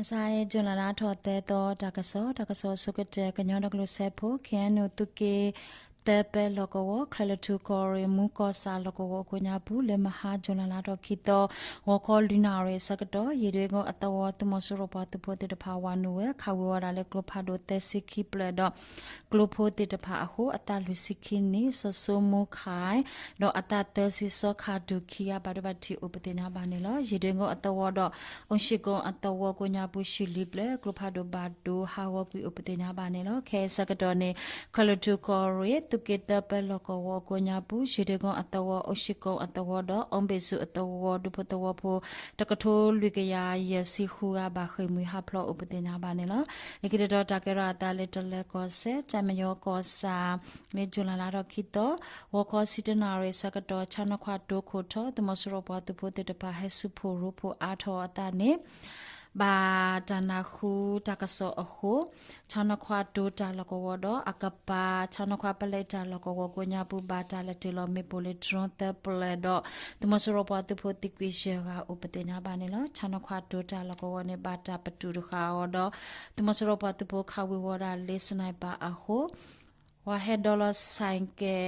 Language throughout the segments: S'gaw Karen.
မုၢ်ဆါအံၤ June လါထီၣ်သၢသီ တၢ်ကစီၣ်, တၢ်ကစီၣ်အဆိကတၢၢ် ကညီဒီကလုာ်စၢဖှိၣ် K N U သုးက့ သၢပၢလီၢ်ကဝီၤ ချၢၣ်လွံၢ်ထူၣ်ကီၢ်ရ့ၣ် မူကီၢ်ဆၣ်လီၢ်ကဝီၤအကိးညါပူၤ လၢမဟါ June လါထီၣ်ခံသီ ဂီၤခီလွံၢ်နၣ်ရံၣ်အဆၢကတီၢ် ယ့ၣ်ဒွဲကိအသဝီ သုးမီၤစိရိၤပှၤသုးဖိသ့ၣ်တဖၣ်ဝၤနုာ်ဝဲ ခးဝ့ၤဝီၤဒၣ်လၢကျိဖးဒိၣ်သၢဆံခံဖျၢၣ်ဒီး ကျိဖိသ့ၣ်တဖၣ်အဃိ အသးလွံၢ်ဆံခံနံၣ် စီၤစိမိခၢၣ် ဒီးအသးသၢဆံ စီၤခၣ်ဒူၣ်ခံဂၤ ဘၣ်ဒိဘၣ်ထံးအိၣ်ပသ့ၣ်ညါဘၣ်န့ၣ်လီၤ. ယ့ၣ်ဒွဲကိအသဝီဒီး အိၣ်ၡံၣ်ကိၣ်အသဝီကိးညါပူၤ ၡံၣ်လံၤဖျၢၣ် ကျိဖးဒိၣ်ဘၣ်ဒိဟးဂီၤကွံာ်အိၣ်ပသ့ၣ်ညါဘၣ်န့ၣ်လီၤ. ခဲအံၤဆၢကတီၢ်န့ၣ် ချၢၣ်လွံၢ်ထူၣ်ကီၢ်ရ့ၣ် သုးက့သၢပၢလီၢ်ကဝီၤအကိးညါပူၤ ယ့ၣ်ဒွဲကိအသဝီ အိၣ်ၡံၣ်ကိၣ်အသဝီဒီး အီဘ့ၣ်စူၣ်အသဝီ ဒူဖိသဝီဖိ တကထိလွံၢ်ကယၤယဲၢ်ဆံဃုဂၤ ဘၣ်ဃ့ၢ်မှံဟးဖျိးအိၣ်ပသ့ၣ်ညါဘၣ်န့ၣ်လီၤ. လၢခံတတီၤ တၢ်ကဲထီၣ်အသးလၢတလၢၤကီၢ်စဲၣ် ကၠဲးမယီၤကီၢ်ဆၣ် လၢ June လါထီၣ်ခံသီ ဂီၤခီဆံတၢနၣ်ရံၣ်ဆၢကတီၢ် ဆၣ်နီၤခွါတိခိၣ်ထီ သုးမီၤစိရိၤပှၤသုးဖိသ့ၣ်တဖၣ် ဟဲဆူၣ်ဖှိၣ်ရိဖှိၣ်အါထီၣ်အသးန့ၣ် ဘၣ်တၢ်နၢ်ဟူတၢ်ကစီၣ်အဃိ ဆၣ်နီၤခွါတိတၢ်လီၢ်ကဝီၤဒီး အကပၤ ဆၣ်နီၤခွါပလဲတၢ်လီၢ်ကဝီၤကိးညါပူၤ ဘၣ်တၢ်လဲၤတ့ၢ်လီၤမ့ၣ်ပိၢ်လၢ drone သၢပျဲၢ်ဒီး သုးမီၤစိရိၤပှၤသုးဖိသံကွံာ်ယဲၢ်ဂၤအိၣ်ပသ့ၣ်ညါဘၣ်န့ၣ်လီၤ. ဆၣ်နီၤခွါတိတၢ်လီၢ်ကဝီၤန့ၣ် ဘၣ်တၢ်ပတုာ်တဃာ်အီၤဒီး သုးမီၤစိရိၤပှၤသုးဖိခးဝ့ၤဝီၤဒၣ်လၢ sniper အဃိ ဝၤဟဲဒီလီၤဆဲးကဲ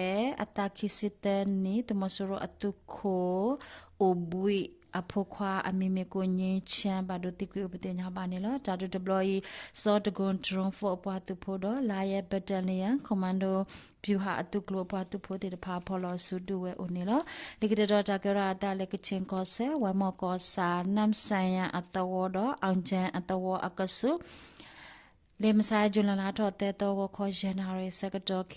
အသးခံဆံသၢနံၣ် သုးမီၤစိရိၤအသုးခိၣ် အိၣ်ဘှံးအဖိခွါအမံၤမ့ၢ်ကိၣ် ငြိမ်းချမ်း ဘၣ်ဒိသံကွံာ်အိၣ်ပသ့ၣ်ညါဘၣ်န့ၣ်လီၤ. တၢ်ဒုးတဘျီအံၤ စီၤတကိၣ် drone force အပှၤသုးဖိဒီး Lion Battalion Commando ဗျူဟာအသုးကျိၤအပှၤသုးဖိသ့ၣ်တဖၣ် ဖီၣ်လီၤအစုဒုးဝဲအိၣ်န့ၣ်လီၤ. လၢခံတတီၤ တၢ်ကဲထီၣ်အသးလၢ ကခ့ၣ်ကီၢ်စဲၣ် ဝဲမီၢ်ကီၢ်ဆၣ် နၢၣ်စၣ်ယၣ်အသဝီဒီး အီၣ်ကၠၣ်အသဝီအကဆူး လၢမုၢ်ဆါ June လါထီၣ်သၢသီ ဂီၤခီယဲၢ်နၣ်ရံၣ်ဆၢကတီၢ် K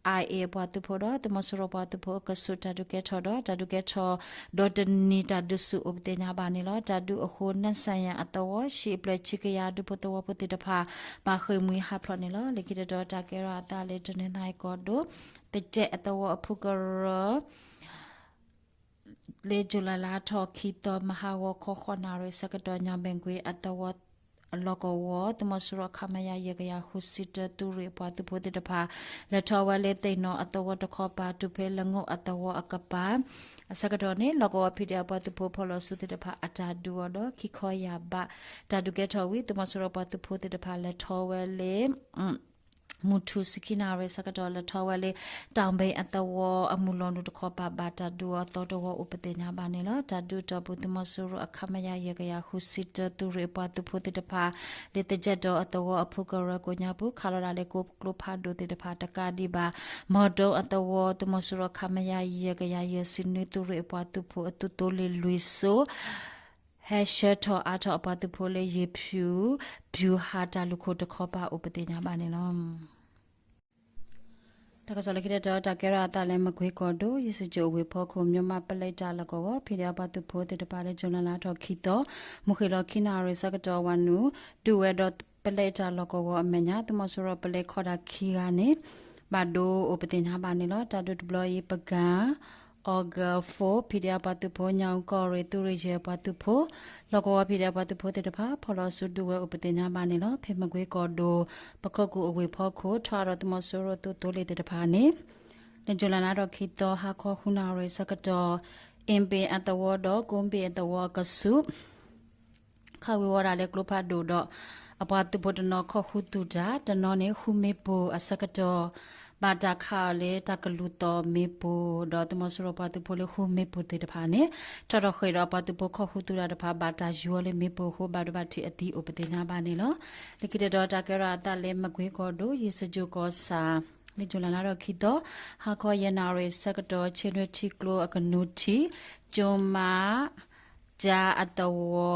I A အပှၤသုးဖိဒီး သုးမီၤစိရိၤပှၤသုးဖိအကဆူး တၢ်ဒုးကဲထီၣ်ဒီး တၢ်ဒုးကဲထီၣ်ဒီးတနံၤတၢ်ဒုးဆူၣ်အိၣ်ပသ့ၣ်ညါဘၣ်န့ၣ်လီၤ. တၢ်ဒုးအဃိ နၢၣ်စၣ်ယၣ်အသဝီ ဟံၣ်ဖျၢၣ်ဆံကယၤ ဒူဖိသဝီဖိသ့ၣ်တဖၣ် ဘၣ်ဃ့ၢ်မှံဟးဖျိးန့ၣ်လီၤ. လၢခံတတီၤ တၢ်ကဲထီၣ်အသးလၢ တနီသရံၣ်ကီၢ်ဒိၣ် သကဲးအသဝီအဖုကရၢ လၢ June လါထီၣ်ခံသီ မဟါဂီၤခီဃိးနၣ်ရံၣ်ဆၢကတီၢ် ညၣ်ဘ့ၣ်ကွ့အသဝီအလီၢ်ကဝီၤ သုးမီၤစိရိၤ ခမရ ယဲၢ်ကယၤဃုဆံတၢ သုးရ့ၣ်အပှၤသုးဖိသ့ၣ်တဖၣ် လဲၤထီၣ်ဝဲလၢသ့ၣ်နီၣ်အသဝီတခီပၤ တုၤဖဲလၢငိၣ်အသဝီအကပၤ အဆၢကတီၢ်န့ၣ် လီၢ်ကဝီၤ ဖံးဒဲးအပှၤသုးဖိဖီၣ်လီၤစုသ့ၣ်တဖၣ် အတၢ်ဒုးအီၤဒီး ခံခီယၢ်ဘး တၢ်ဒုးကဲထီၣ်ဝံၤ သုးမီၤစိရိၤပှၤသုးဖိသ့ၣ်တဖၣ်လဲၤထီၣ်ဝဲလၢ မုၢ်ထူၣ်ဆံခံနၣ်ရံၣ်ဆၢကတီၢ် လဲၤထီၣ်ဝဲလၢ တၢ်ဘ့ၣ်အသဝီအမုၢ်လီၤနုာ်တခီပၤ ဘၣ်တၢ်ဒုးအီၤသီတဝီအိၣ်ပသ့ၣ်ညါဘၣ်န့ၣ်လီၤ. တၢ်ဒုးအတီၢ်ပူၤ သုးမီၤစိရိၤအ ခမရ ယဲၢ်ကယၤဃုဆံတၢ သုးရ့ၣ်အပှၤသုးဖိသ့ၣ်တဖၣ် လၢသကဲးအသဝီအဖုကရၢကိးညါပူၤ ခးလီၤဒၣ်လၢကျိဖးဒိၣ်သ့ၣ်တဖၣ်တကးဒံးဘၣ် မီၤဒိအသဝီ သုးမီၤစိရိၤ ခမရ ယဲၢ်ကယၤယဲၢ်ဆံနွံ သုးရ့ၣ်အပှၤသုးဖိအသုးသိလ့ၣ်လွံၢ်စိ ဟဲဆှၢထီၣ်အါထီၣ်အပှၤသုးဖိလၢ ရေဖြူ ဗျူဟာ တၢ်လုၢ်ခိၣ်တခီပၤအိၣ်ပသ့ၣ်ညါဘၣ်န့ၣ်လီၤ. တၢ်ကစီၣ်လၢခံတတီၤ တၢ်ကဲထီၣ်အသးလၢ မကွ့ကီၢ်ဒိၣ် ယ့ၣ်စကၠိၣ်အဝ့ၢ်ဖီခိၣ် မၠိမးပလဲတၢ်လီၢ်ကဝီၤ ဖံးဒဲးအပှၤသုးဖိသ့ၣ်တဖၣ်လၢ June လါထီၣ်ခံသီ မုၢ်ဃ့ၢ်လီၤခံနၣ်ရံၣ်ဆၢကတီၢ် ဝၤနုာ်ဒုးဝဲဒီးပလဲတၢ်လီၢ်ကဝီၤအမဲာ်ညါ သုးမီၤစိရိၤပလဲခီၣ်တၢ်ခံဂၤန့ၣ် ဘၣ်ဒိအိၣ်ပသ့ၣ်ညါဘၣ်န့ၣ်လီၤ. တၢ်ဒုးတဘျီအံၤ ပကၣ် August four ဖံးဒဲးအပှၤသုးဖိ ညၣ်အူကီၢ်ရ့ၣ် သုးရ့ၣ်ယဲၢ်အပှၤသုးဖိ လီၢ်ကဝီၤဖံးဒဲးအပှၤသုးဖိသ့ၣ်တဖၣ် ဖီၣ်လီၤအစုဒုးဝဲအိၣ်ပသ့ၣ်ညါဘၣ်န့ၣ်လီၤ. ဖဲမကွ့ကီၢ်ဒိၣ် ပခိၣ်ကူၣ်အဝ့ၢ်ဖီခိၣ် ထီၣ်အါထီၣ်သုးမီၤစိရိၤသုးသိလ့ၣ်သ့ၣ်တဖၣ်န့ၣ် လၢ June လါထီၣ်ခံသီ ဟါခီဃုနၣ်ရံၣ်ဆၢကတီၢ် အ့ဘ့ၣ်အသဝီဒီး ကိးဘ့ၣ်အသဝီအကဆူး ခးဝ့ၤဝီၤဒၣ်လၢကျိဖးဒိၣ်ဒီး အပှၤသုးဖိတနီၤခီၣ်ဃုသူၣ်တၢ် တနီၤန့ၣ် ဃုမ့ၣ်ပိၢ်အဆၢကတီၢ် ဘၣ်တၢ်ခးအီၤလၢတၢ်ကလူးသီမ့ၣ်ပိၢ်ဒီး သုးမီၤစိရိၤပှၤသုးဖိလၢဃုမ့ၣ်ပိၢ်သ့ၣ်တဖၣ်န့ၣ် ထီၣ်ထီၣ်ဃ့ၢ်ဒီးအပှၤသုးဖိခီၣ်ဃုသူၣ်တၢ်တဖၣ် ဘၣ်တၢ်ယူၤအီၤလၢမ့ၣ်ပိၢ်အဃိ ဘၣ်ဒိဘၣ်ထံးအသံအိၣ်ပသ့ၣ်ညါဘၣ်န့ၣ်လီၤ. လၢခံတတီၤ တၢ်ကဲထီၣ်အသးလၢ မကွ့ကီၢ်ဒိၣ် ယ့ၣ်စကၠိၣ်ကီၢ်ဆၣ် လၢ June လါထီၣ်ခံသီ ဟါခီယဲၢ်နၣ်ရံၣ်ဆၢကတီၢ် ဆ့ၣ်နွံထံကျိအကနူထံး ကၠိမး ကၠါအသဝီ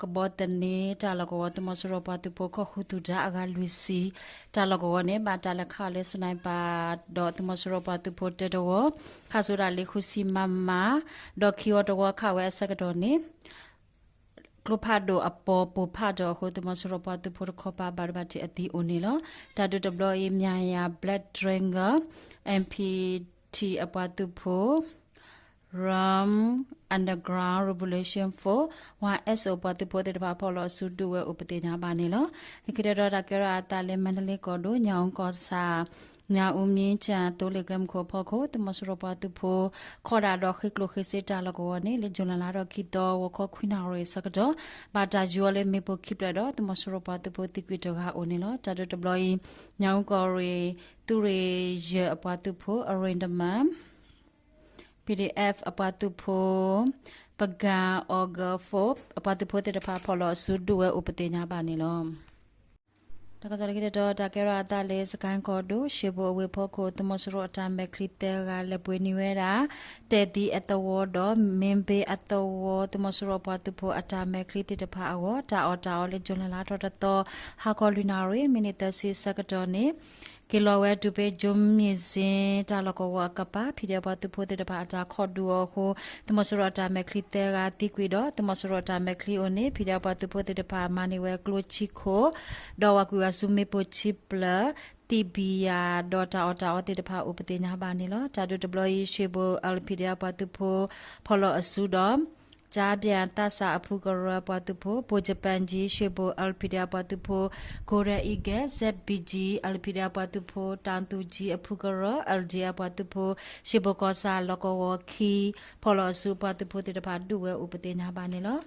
ကဘီသန့တၢ်လီၢ်ကဝီၤ သုးမီၤစိရိၤပှၤသုးဖိခီၣ်ဃုသူၣ်တၢ်အဂၤလွံၢ်ဆံ တၢ်လီၢ်ကဝီၤန့ၣ် ဘၣ်တၢ်လဲၤခးအီၤလၢ sniper ဒီးသုးမီၤစိရိၤပှၤသုးဖိတၢတဝီ ခးစိးဒၣ်လၢဃုဆံ မမ ဒီးခံဝီတဝီခးဝဲအဆၢကတီၢ်န့ၣ် ကျိဖးဒိၣ်အပီၤပိၢ်ဖးထီၣ်အဃိ သုးမီၤစိရိၤပှၤသုးဖိတခီပၤ ဘၣ်ဒိဘၣ်ထံးအသံအိၣ်န့ၣ်လီၤ. တၢ်ဒုးတဘျီအံၤ မၠၣ်ယၣ် Black Dragon M P T အပှၤသုးဖိ Ram Underground Revolution Force Y S O ပှၤသုးဖိသ့ၣ်တဖၣ် ဖီၣ်လီၤအစုဒုးဝဲအိၣ်ပသ့ၣ်ညါဘၣ်န့ၣ်လီၤ. လၢခံတတီၤ တၢ်ကဲထီၣ်အသးလၢ မါဒလ့ကီၢ်ဒိၣ် ညၣ်အူကီၢ်ဆၣ် ညၣ်အူမံကၠၣ်သိလ့ၣ်ကျဲမုၢ်ခိၣ်အဖီခိၣ် သုးမီၤစိရိၤပှၤသုးဖိ ခီဒၣ်ဒီးဃ့ကျိၣ်ဃ့စ့တၢ်လီၢ်ကဝီၤန့ၣ် လၢ July လါထီၣ်ခံသီ ဂီၤခီခွံနၣ်ရံၣ်ဆၢကတီၢ် ဘၣ်တၢ်ယူၤအီၤလၢမ့ၣ်ပိၢ်ခံဖျၢၣ်ဒီး သုးမီၤစိရိၤပှၤသုးဖိသံကွံာ်တဂၤအိၣ်န့ၣ်လီၤ. တၢ်ဒုးတဘျီအံၤ ညၣ်အူကီၢ်ရ့ၣ် သုးရ့ၣ်ယဲၢ်အပှၤသုးဖိ အရ့ၣ်တမၢ် PDF အပှၤသုးဖိ ပကၣ် August four အပှၤသုးဖိသ့ၣ်တဖၣ် ဖီၣ်လီၤအစုဒုးဝဲအိၣ်ပသ့ၣ်ညါဘၣ်န့ၣ်လီၤ. တၢ်ကစီၣ်လၢခံတတီၤ တၢ်ကဲထီၣ်အသးလၢ စကဲၣ်ကီၢ်ဒိၣ် ရှ့ၣ်ဘိၣ်အဝ့ၢ်ဖီခိၣ် သုးမီၤစိရိၤအတၢ်မဲာ်ချံသၢဂၤ လဲၤပှ့ၤန့ၢ်ဝဲဒၣ် တဲာ်သံအသဝီဒီး မ့ၢ်ဘ့အသဝီ သုးမီၤစိရိၤပှၤသုးဖိအတၢ်မဲာ်ချံသ့ၣ်တဖၣ်အဂီၢ် တၢ်အီၣ်တၢ်အီလၢ July လါထီၣ်တသီ ဟါခီလွံၢ်နၣ်ရံၣ် မံးနံးသၢဆံဆၢကတီၢ်န့ၣ် က့ၤလီၤဝဲတုၤဖဲ ကၠိမံၤစ့ တၢ်လီၢ်ကဝီၤအကပၤ PDF ပှၤသုးဖိသ့ၣ်တဖၣ် အတၢ်ခီၣ်ဒုးအီၤအဃိ သုးမီၤစိရိၤအတၢ်မဲာ်ချံသၢဂၤသံကွံာ်ဒီး သုးမီၤစိရိၤအတၢ်မဲာ်ချံအိၣ်န့ၣ် PDF ပှၤသုးဖိသ့ၣ်တဖၣ် မၤန့ၢ်ဝဲကျိဆံခိၣ် ဒီးဝၤကွံာ်ဝဲဆူမ့ၣ်ပိၢ်ခံဖျၢၣ် သံဘံယၤ ဒီးတၢ်အီၣ်တၢ်အီသ့ၣ်တဖၣ်အိၣ်ပသ့ၣ်ညါဘၣ်န့ၣ်လီၤ. တၢ်ဒုးတဘျီအံၤ ရှ့ၣ်ဘိၣ် LPDF ပှၤသုးဖိ ဖီၣ်လီၤအစုဒီး ကၠါဘၠၣ်သးစၢ်အဖုကရၢပှၤသုးဖိ ဘိၣ်ကၠပၣ်ကၠံ ရှ့ၣ်ဘိၣ် LPDF ပှၤသုးဖိ Golden Eagle ZBG LPDF ပှၤသုးဖိ တၢ်သူၣ်ကၠံအဖုကရၢ LDF ပှၤသုးဖိ ရှ့ၣ်ဘိၣ်ကီၢ်ဆၣ်လီၢ်ကဝီၤခံ ဖီၣ်လီၤအစုပှၤသုးဖိသ့ၣ်တဖၣ် ဒုးဝဲအိၣ်ပသ့ၣ်ညါဘၣ်န့ၣ်လီၤ.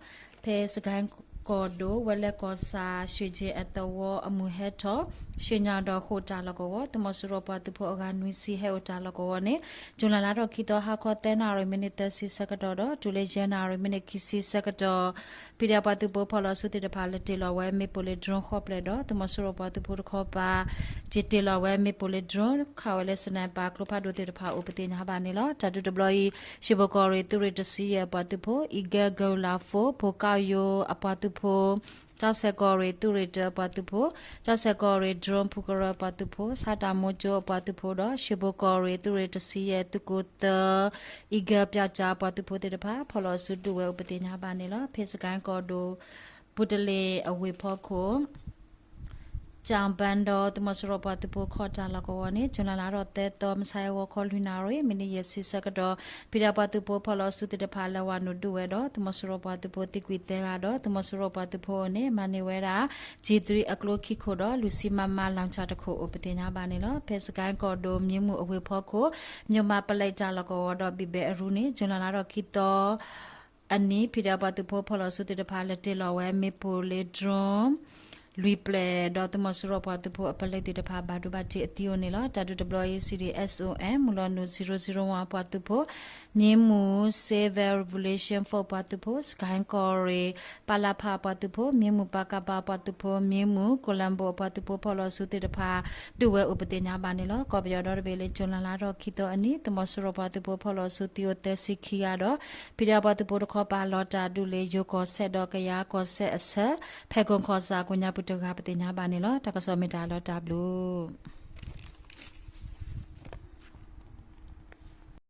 ဖဲစကဲၣ်ကီၢ်ဒိၣ် ဝဲလဲၣ်ကီၢ်ဆၣ် ရွှ့ၣ်ကၠ့ၣ်အသဝီအမုၢ်ဟဲထီၣ် ရွှ့ၣ်ညါဒီးဃိာ်တၢ်လီၢ်ကဝီၤ သုးမီၤစိရိၤပှၤသုးဖိအဂၤနွံဆံဟဲအိၣ်တၢ်လီၢ်ကဝီၤန့ၣ် July လါထီၣ်ခံသီ ဟါခီသၢနၣ်ရံၣ် မံးနံးသၢဆံဆၢကတီၢ်ဒီး တုၤလၢယဲၢ်နၣ်ရံၣ် မံးနံးခံဆံဆၢကတီၢ် PDF ပှၤသုးဖိဖီၣ်လီၤအစုသ့ၣ်တဖၣ် လဲၤတ့ၢ်လီၤဝဲမ့ၣ်ပိၢ်လၢ drone ဃိးဖျၢၣ်ဒီး သုးမီၤစိရိၤပှၤသုးဖိတခီပၤ က့ၤတ့ၢ်လီၤဝဲမ့ၣ်ပိၢ်လၢ drone ခးဝဲလၢ sniper ကျိဖးဒိၣ်သ့ၣ်တဖၣ်အိၣ်ပသ့ၣ်ညါဘၣ်န့ၣ်လီၤ. တၢ်ဒုးတဘျီအံၤ ရှ့ၣ်ဘိၣ်ကီၢ်ရ့ၣ် သုးရ့ၣ်တဆံယဲၢ်အပှၤသုးဖိ Eagle Guerrilla Force ဘိၣ်ကၣ်ယိအပှၤသုးဖိ ကၠီၣ်စဲးကီၢ်ရ့ၣ် သုးရ့ၣ်တၢအပှၤသုးဖိ ကၠီၣ်စဲးကီၢ်ရ့ၣ် drone ဖုကရၢပှၤသုးဖိ ဆၣ်တၢ်မိကၠိအပှၤသုးဖိဒီး ရှ့ၣ်ဘိၣ်ကီၢ်ရ့ၣ် သုးရ့ၣ်တဆံယဲၢ် သုးကိၢ်သၢ Eagle ပၠၣ်ကၠၣ်အပှၤသုးဖိသ့ၣ်တဖၣ် ဖီၣ်လီၤအစုဒုးဝဲအိၣ်ပသ့ၣ်ညါဘၣ်န့ၣ်လီၤ. ဖဲစကဲၣ်ကီၢ်ဒိၣ် ပူၤတလ့ၣ်အဝ့ၢ်ဖီခိၣ် ကၠၣ်ဘၣ်ဒီး သုးမီၤစိရိၤပှၤသုးဖိခီၣ်တၢ်လီၢ်ကဝီၤန့ၣ် July လါထီၣ်သၢသီ မုၢ်ဆါအဂီၤခီလွံၢ်နၣ်ရံၣ် မံးနံးယဲၢ်ဆံဆၢကတီၢ် PDF ပှၤသုးဖိဖီၣ်လီၤအစုသ့ၣ်တဖၣ် လဲၤဝဲနုာ်ဒုးဝဲဒီး သုးမီၤစိရိၤပှၤသုးဖိသံကွံာ်သၢဂၤဒီး သုးမီၤစိရိၤပှၤသုးဖိအအိၣ်န့ၣ် မၤန့ၢ်ဝဲဒၣ် G three အကျိခံခိၣ်ဒီး လွံၢ်ဆံ MM လီၤဆီၣ်တခိၣ်အိၣ်ပသ့ၣ်ညါဘၣ်န့ၣ်လီၤ. ဖဲစကဲၣ်ကီၢ်ဒိၣ် မၠ့မူၣ်အဝ့ၢ်ဖီခိၣ် မၠိၣ်မးပလဲတၢ်လီၢ်ကဝီၤဒီး ဘံၣ်ဘဲအရူန့ၣ် July လါထီၣ်ခံသီ အနံၤ PDF ပှၤသုးဖိဖီၣ်လီၤအစုသ့ၣ်တဖၣ် လဲၤတ့ၢ်လီၤဝဲမ့ၣ်ပိၢ်လၢ drone လွံၢ်ဖျၢၣ်ဒီး သုးမီၤစိရိၤပှၤသုးဖိအပလဲသ့ၣ်တဖၣ် ဘၣ်ဒိဘၣ်ထံးအသံအိၣ်န့ၣ်လီၤ. တၢ်ဒုးတဘျီအံၤ CDSOM မုၢ်လီၤနုာ် zero zero one အပှၤသုးဖိ မၠ့မူၣ် Civil Revolution Force ပှၤသုးဖိ စကဲၣ်ကီၢ်ရ့ၣ် ပလဖ အပှၤသုးဖိ မၠ့မူၣ် ပကဖ အပှၤသုးဖိ မၠ့မူၣ် Colombo အပှၤသုးဖိဖီၣ်လီၤအစုသ့ၣ်တဖၣ် ဒုးဝဲအိၣ်ပသ့ၣ်ညါဘၣ်န့ၣ်လီၤ. ကီၢ်ပယီၤဒီတဘ့ၣ်လၢ July လါထီၣ်ခံသီအနံၤ သုးမီၤစိရိၤပှၤသုးဖိဖီၣ်လီၤအစုသံအိၣ်သၢဆံခံဂၤဒီး PDF ပှၤသုးဖိတခီပၤလီၤတၢ်ဒုးလၢ ယိၤကီၢ်စဲၣ်ဒီးကယၤကီၢ်စဲၣ်အဆၢ ဖဲကီၢ်ကီၢ်ဆၣ်ကိးညါပူၤတဂၤပသ့ၣ်ညါဘၣ်န့ၣ်လီၤ. တၢ်ကစီၣ်မ့ၢ်တၢ်လီၤတၢ်ဘျုး